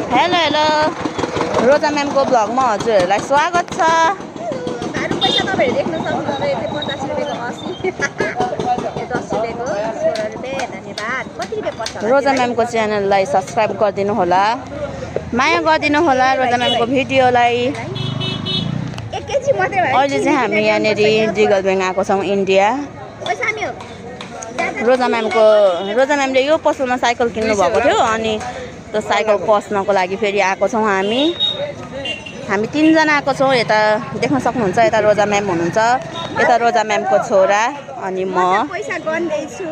Hello hello रोजा म्यामको ब्लगमा हजुरहरूलाई स्वागत छ। भाडु पैसा तपाईहरु देख्न सक्नुहुन्छ। यो 50 रुपैयाँको 80 यो 10 रुपैयाँको 16 रुपैयाँ धन्यवाद। कति रुपैयाँ पर्छ रोजा म्यामको च्यानललाई सब्स्क्राइब गरिदिनु होला, माया गरिदिनु होला रोजा म्यामको भिडियोलाई। 1 केजी मात्रै भयो। अहिले चाहिँ हामी यहाँनेरि जिगलबेङ आएको छौँ इन्डिया। पैसा हामी हो रोजा म्यामले यो पसलमा साइकल किन्नु भएको थियो अनि त्यो साइकल पस्नको लागि फेरि आएको छौँ हामी 3 जना आएको छौँ। यता देख्न सक्नुहुन्छ, यता रोजा म्याम हुनुहुन्छ, यता रोजा म्यामको छोरा अनि म। पैसा गन्दै छु।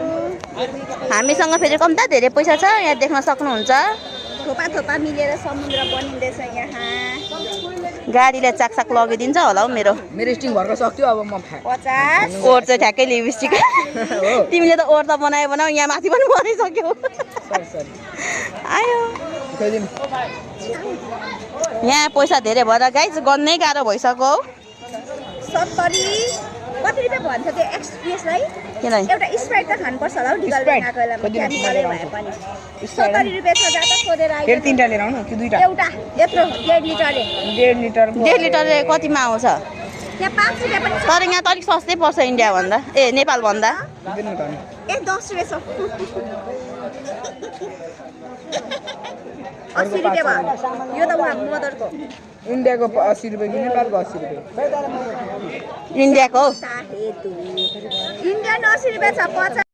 हामीसँग फेरि कम्ता धेरै पैसा छ, यहाँ देख्न सक्नुहुन्छ। थोपा मिलेर समुद्र बनिँदैछ यहाँ। गाडीले चाकसाक लगिदिन्छ होला हौ। मेरो स्टिङ भर्न सक्थ्यो। अब म 50 ओर चाहिँ ठ्याक्कै लिपस्टिक तिमीले त ओर त बनाऊ यहाँ माथि पनि बनाइसक्यौ। आयो यहाँ पैसा धेरै भएर गाइस गर्नै गाह्रो भइसक्यो। 70 कति रुपैयाँ भन्छ त्यो एक्सप्रेसलाई? किन एउटा स्प्राइट त खानुपर्छ होला हौ डिगलबेङ आएको बेलामा। क्यामिकलै भए पनि 70 रुपैयाँ छ। जा त सोधेर आइज। फेरि 3टा लिएर आउनु कि 2टा? एउटा यत्रो 1.5 लिटरले 1.5 लिटर 1.5 लिटरले कतिमा आउँछ? त्यहाँ 5 रुपैयाँ पनि छ। तर यहाँ त अलिक सस्तै पर्छ इन्डिया भन्दा, ए नेपाल भन्दा। दिनु त नि। 10 रुपैयाँ छ। 80 रुपैयाँ भयो। यो त उहाँ मदरको। इन्डियाको 80 रुपैयाँ कि नेपालको 80 रुपैयाँ? इन्डियाको इन्डियन 80 रुपैयाँ छ। 50